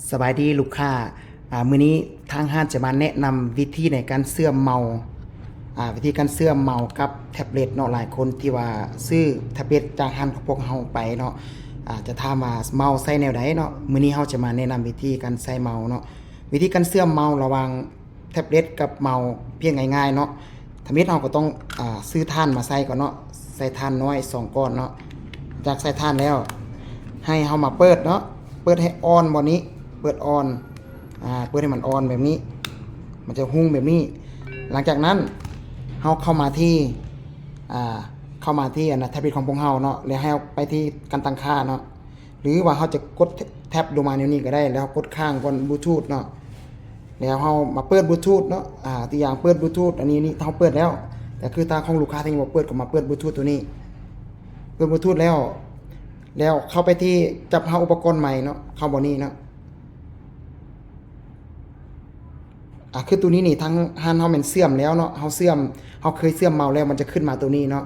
ສະບາຍດີລູກຄ້າ ອາ ມື້ນີ້ທາງຮ້ານຈະມາແນະນຳວິທີໃນການເຊື່ອມເມົາ ອາ ວິທີການເຊື່ອມເມົາກັບແທັບເລັດເນາະ. ຫຼາຍຄົນທີ່ວ່າຊື້ແທັບເລັດຈາກຮ້ານຂອງພວກເຮົາໄປເນາະ ອາ ຈະຖາມວ່າເມົາໃຊ້ແນວໃດເນາະ. ມື້ນີ້ເຮົາຈະມາແນະນຳວິທີການໃຊ້ເມົາເນາະ. ວິທີການເຊື່ອມເມົາລະຫວ່າງ ແທັບເລັດກັບເມົາພຽງງ່າຍໆເນາະ. ທຳອິດເຮົາກໍຕ້ອງ ອາ ຊື້ຖ່ານມາໃສ່ກ່ອນເນາະ, ໃສ່ຖ່ານນ້ອຍສອງກ້ອນເນາະ. ຈາກໃສ່ຖ່ານແລ້ວ ໃຫ້ເຮົາມາເປີດເນາະ, ເປີດໃຫ້ອ່ອນບ່ອນນີ້, ເປີດອ່ອນ ອາ ເປີດໃຫ້ມັນອ່ອນແບບນີ້, ມັນຈະຮຸ່ງແບບນີ້. ຫຼັງຈາກນັ້ນເຮົາເຂົ້າມາທີ່ ອາ ເຂົ້າມາທີ່ອັນນະ ແທັບເລັດຂອງພວກເຮົາເນາະ, ແລ້ວໃຫ້ເຮົາໄປທີ່ການຕັ້ງຄ່າເນາະ. ຫຼືວ່າເຮົາຈະກົດແທັບລົງມາແນວນີ້ກໍໄດ້ ແລ້ວເຮົາກົດຄ້າງກ່ອນບລູທູດເນາະ ແລ້ວເຮົາມາເປີດບລູທູດເນາະ. ອາ ຕົວຢ່າງເປີດບລູທູດ ອັນນີ້ນີ້ເຮົາເປີດແລ້ວ ແຕ່ຄືຖ້າຂອງລູກຄ້າທີ່ຍັງບໍ່ເປີດກໍມາເປີດບລູທູດຕົວນີ້ ເປີດບລູທູດແລ້ວ ແລ້ວເຂົ້າໄປທີ່ຈັບຫາອຸປະກອນໃໝ່ເນາະ ເຂົ້າບ່ອນນີ້ເນາະ. ອາ ຄືຕົວນີ້ນີ້ ທາງຮ້ານເຮົາແມ່ນເຊື່ອມແລ້ວເນາະ, ເຮົາເຊື່ອມ ເຮົາເຄີຍເຊື່ອມເມົາແລ້ວ ມັນຈະຂຶ້ນມາຕົວນີ້ເນາະ.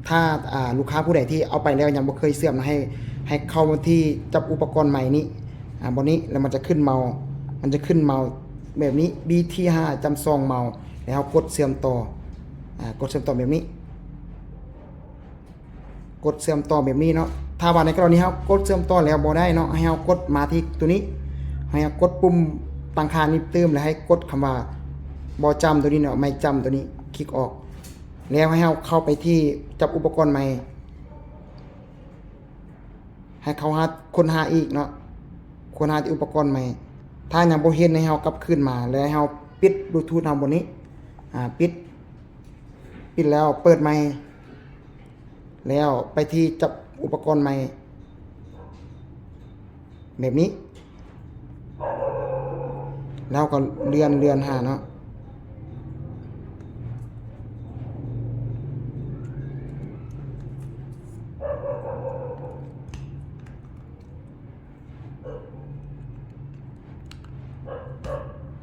ຖ້າ ອາ ລູກຄ້າຜູ້ໃດທີ່ເອົາໄປແລ້ວຍັງບໍ່ເຄີຍເຊື່ອມ ໃຫ້ ໃຫ້ເຂົ້າມາທີ່ຈັບອຸປະກອນໃໝ່ນີ້ ອາ ບ່ອນນີ້ ແລ້ວມັນຈະຂຶ້ນເມົາ ມັນຈະຂຶ້ນເມົາແບບນີ້ ບີທີຫ້າ ຈຳສອງເມົາ ແລ້ວເຮົາກົດເຊື່ອມຕໍ່ ອາ ກົດເຊື່ອມຕໍ່ແບບນີ້. ກົດເຊື່ອມຕໍ່ແບບນີ້ເນາະ. ຖ້າວ່າໃນກໍລະນີເຮົາກົດເຊື່ອມຕໍ່ແລ້ວບໍ່ໄດ້ເນາະ, ໃຫ້ເຮົາກົດມາທີ່ຕົວນີ້ ໃຫ້ເຮົາກົດປຸ່ມຕັ້ງຄ່ານີ້ຕື່ມ ແລ້ວໃຫ້ກົດຄຳວ່າບໍ່ຈຳຕົວນີ້ເນາະ, ໄມ່ຈຳຕົວນີ້ ຄລິກອອກ ແລ້ວໃຫ້ເຮົາເຂົ້າໄປທີ່ຈັບອຸປະກອນໃໝ່ ໃຫ້ເຂົ້າຫາ ຄົ້ນຫາອີກເນາະ, ຄົ້ນຫາທີ່ອຸປະກອນໃໝ່. ຖ້າຍັງບໍ່ເຫັນ ໃຫ້ເຮົາກັບຄືນມາ ແລ້ວໃຫ້ເຮົາປິດບລູທູດເຮົາບ່ອນນີ້ ອາ ປິດ ປິດແລ້ວເປີດໃໝ່ ແລ້ວໄປທີ່ຈັບອຸປະກອນໃໝ່ ແບບນີ້ ແລ້ວກໍເລື່ອນ ເລື່ອນຫາເນາະ.